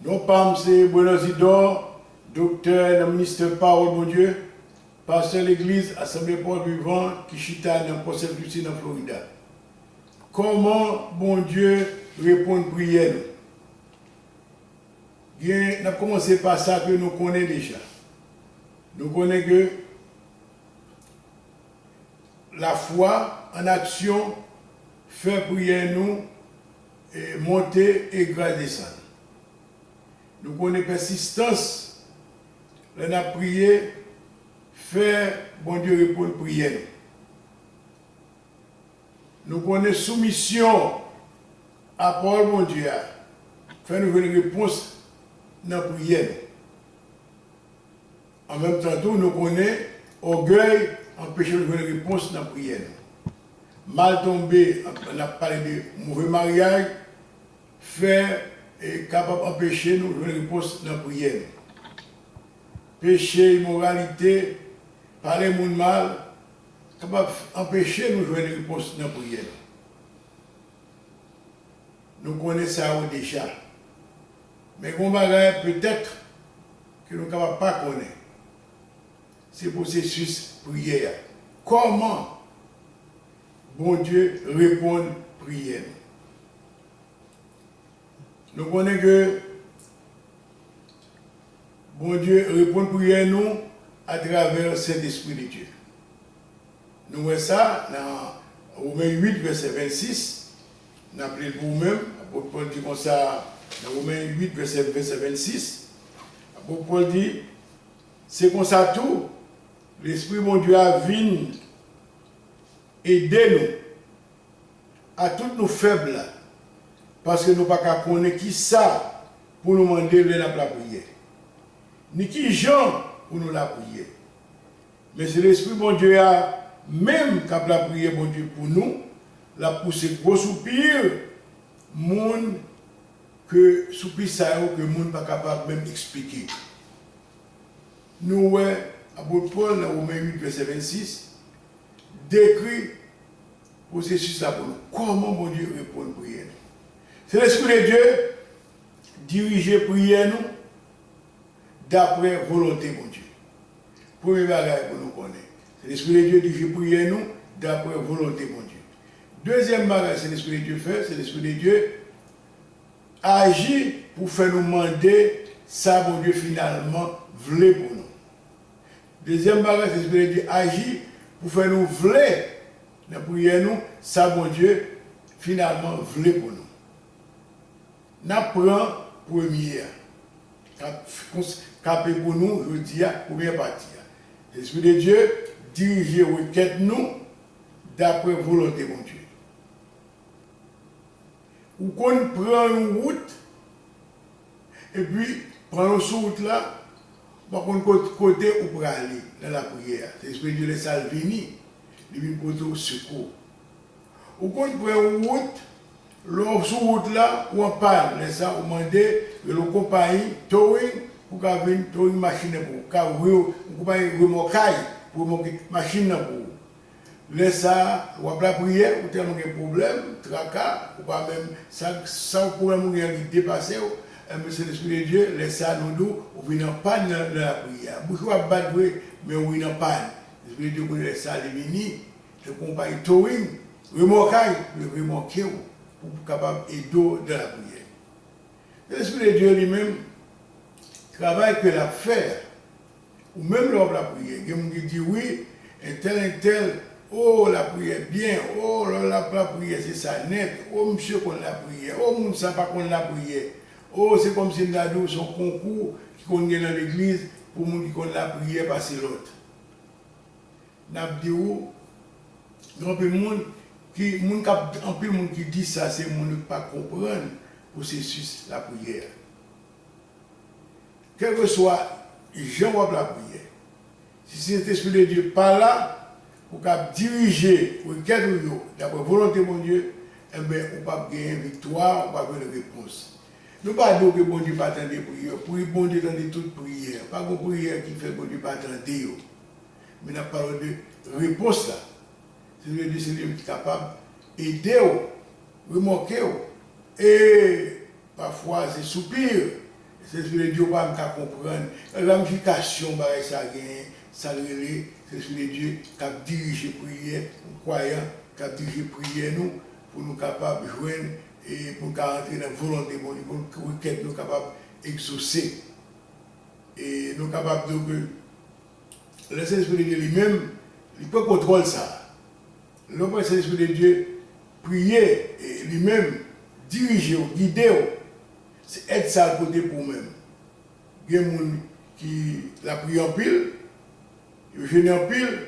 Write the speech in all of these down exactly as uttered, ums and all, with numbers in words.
Non pa m se Bruno Zidor, doktè nan ministè Pawòl Bondye, pastè legliz Asanble Pawòl Vivan ki chita nan Port St. Lucie nan Florida. Kòman Bondye reponn priyè nou? Gen, n ap kòmanse pa sa ke nou konnen deja. Nou konnen ke lafwa an aksyon fè priyè nou e monte e gras desann. Nou konnen pèsistans lè n ap priye fè Bondye reponn priyè nou. Nou konnen soumisyon a pawòl Bondye a fè nou jwenn repons nan priyè nou. An menm tan tou, nou konnen ògèy anpeche nou jwenn repons nan priyè nou. Mal tonbe, n ap pale de move maryaj, fè e kapab anpeche nou jwenn repons nan priyè nou. Peche, imoralite, pale moun mal, kapab anpeche nou jwenn repons nan priyè nou. Nou konnen sa yo deja. Men gen yon bagay petèt ke nou kapab pa konnen. Se pwosesis priyè a. Kòman Bondye reponn priyè nou? Nou konnen ke Bondye reponn priyè nou atravè Sentespri de Dye. Nou wè sa nan Women uit, vèsè vennsis. N ap li l pou ou menm. Apot Pòl di konsa nan Women uit, vèsè, vèsè vennsis. Apot Pòl di, se konsa tou, Lespri Bondye a vin ede nou a tout nou fèb la, paske nou pa ka konnen ki sa pou nou mande lè n ap lapriyè, ni ki jan pou nou lapriyè. Men se Lespri Bondye a menm k ap lapriyè Bondye pou nou, l ap pouse gwo soupi moun ke soupi sa yo ke moun pa kapab menm eksplike. Nou wè apot Pòl nan Women uit, vèsè vennsis, dekri pwosesis la pou nou. Kòman Bondye reponn priyè nou? Se Lespri de Dye dirije priyè nou daprè volonte Bondye. Premye bagay pou nou konnen, se Lespri de Dye dirije priyè nou daprè volonte Bondye. Dezyèm bagay se Lespri de Dye fè, se Lespri de Dye aji pou fè nou mande sa Bondye finalman vle pou nou. Dezyèm bagay, se Lespri de Dye aji pou fè nou vle nan priyè nou sa Bondye finalman vle pou nou. N ap pran premye a, k ap kons- kanpe pou nou jodi a, premyè pati a. Lespri de Dye dirije rekèt nou daprè volonte Bondye. Ou konn pran yon wout, epi pandan w sou wout la, ou pa konn kot- kote ou prale nan lapriyè a. Se Lespri de Dye lè sa l vini, li vin pote w sekou. Ou konn pran yon wout, lè w sou wout la, ou anpàn. Lè sa, ou mande, rele yon konpayi towing pou ka vin towing machin nan pou ou. Ka, yon konpayi remòkay pou remòke machin nan pou ou. Lè sa, w ap lapriyè, ou tèlman gen pwoblèm, traka, ou pa menm, sa, sa pwoblèm ou gen an, li depase w, enben, se Lespri de Dye, lè sa, nou di w, ou vin anpàn nan, nan lapriyè a. Bouch ou ap bat vre, men ou vin anpàn. Lespri de Dye, kounye a, lè sa, li vini, tankou yon pay towing, remòkay, pou l remòke w, pou kapab ede w nan lapriyè. Lespri de Dye, li menm, travay ke l ap fè a, ou menm lè w ap lapriyè, gen moun ki di, wi, entèl, entèl, o, lapriyè byen, o, lè l ap lapriyè, se sa nèt, o, misye konn lapriyè, o, moun sa pa konn lapriyè, o, se kòmsi m ta di w, se yon konkou ki konn gen nan legliz pou moun ki konn lapriyè pase lòt. N ap di w, gen anpil moun ki, moun k ap, anpil moun ki di sa, se moun yo ki pa konprann pwosesis lapriyè a. Kèlkeswa jan w ap lapriyè, si Sentespri de Dye pa la pou k ap dirije rekèt ou yo daprè volonte Bondye, enben, ou p ap genyen viktwa, ou p ap jwenn repons. Nou pa di w ke Bondye pa tande priyè. Pri- Bondye tande tout priyè. Pa gen priyè ki fèt Bondye pa tande yo. Men n ap pale w de repons la. Se vle di se li menm ki kapab ede w, remòke w. E pafwa se soupi Sentespri de Dye ou pa menm ka konprann ramifikasyon bagay sa genyen, sa l rele Sentespri de Dye k ap dirije priyè kwayan, k ap dirije priyè nou, pou nou kapab jwenn, e pou nou ka rantre nan volonte Bondye, pou nou, rekèt nou kapab egzose. E nou kapab di ke lè Sentespri de Dye li menm, li pran kontwòl sa a. Lè w pran Sentespri de Dye, priye, e li menm dirije w, gide w, se èd sa l pote pou ou menm. Gen moun ki lapriyè anpil, yo jene anpil,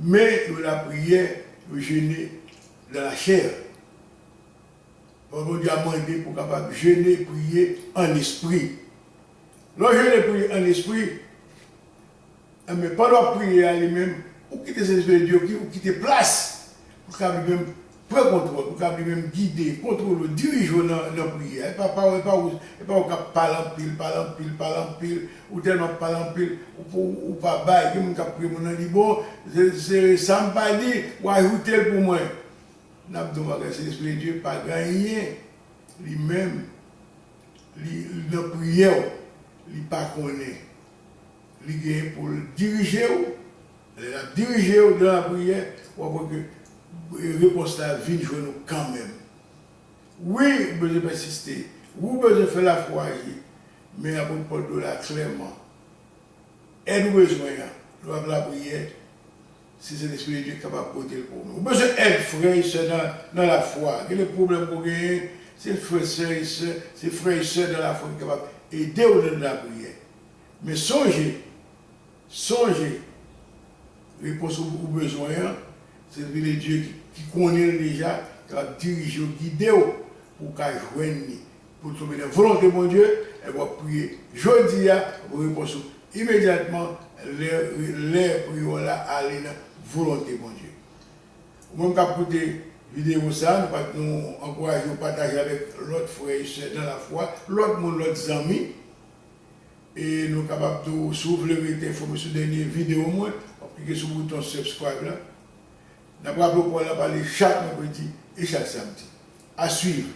men yo lapriyè, yo jene dans la chair. Pawòl Bondye a mande pou w kapab jene, priye an espri. Lè w jene, priye an espri, enben, pandan w ap priye a li menm, ou kite Sentespri de Dye, ou ki-, ou kite plas pou l kapab li menm pran kontwòl, pou l kapab li menm gide, kontwole w, dirije w nan, nan priyè a. E pa, pa, e pa ou, e pa ou k ap pale anpil, pale anpil, pale anpil, ou tèlman ap pale anpil, ou, ou, ou pa bay, gen moun k ap priye moun nan, li bon, se, se sa m pa di, ou ajoute l pou mwen. N ap di yon bagay, Sentespri de Dye pa gen anyen, li menm, li, li nan priyè w, li pa konnen. Li genyen pou l dirije w, lè l ap dirije w nan lapriyè, w ap wè ke repons la vin jwenn ou kanmenm. Wi, ou bezwen pèsiste. Wi, ou bezwen fè lafwa aji. Men apot Pòl di w la klèman, èd ou bezwen an, lè w ap lapriyè, se Sentespri de Dye ki kapab pote l pou ou. Ou bezwen èd frè e sè nan, nan lafwa. Gen de pwoblèm ke w genyen, se frè, sè e sè, se frè e sè nan lafwa ki kapab ede w nan lapriyè. Men sonje, sonje, repons ou, ou bezwen an, se Sentespri de Dye ki, ki konnen l deja, ki ap dirije w, gide w pou w ka jwenn li, pou w tonbe nan volonte Bondye, epi w ap priye jodi a, w ap repons ou imedyatman lè, lè priyè w la ale nan volonte Bondye. Ou menm k ap koute videyo sa, nou pa, nou ankouraje w pataje avèk lòt frè e sè nan lafwa, lòt moun, lòt zanmi. E nou kapab tou, si w vle rete enfòme sou dènye videyo mwen, w ap klike sou bouton subscribe la. N ap raple w pawòl la pale chak mèkredi e chak samdi. A suivre.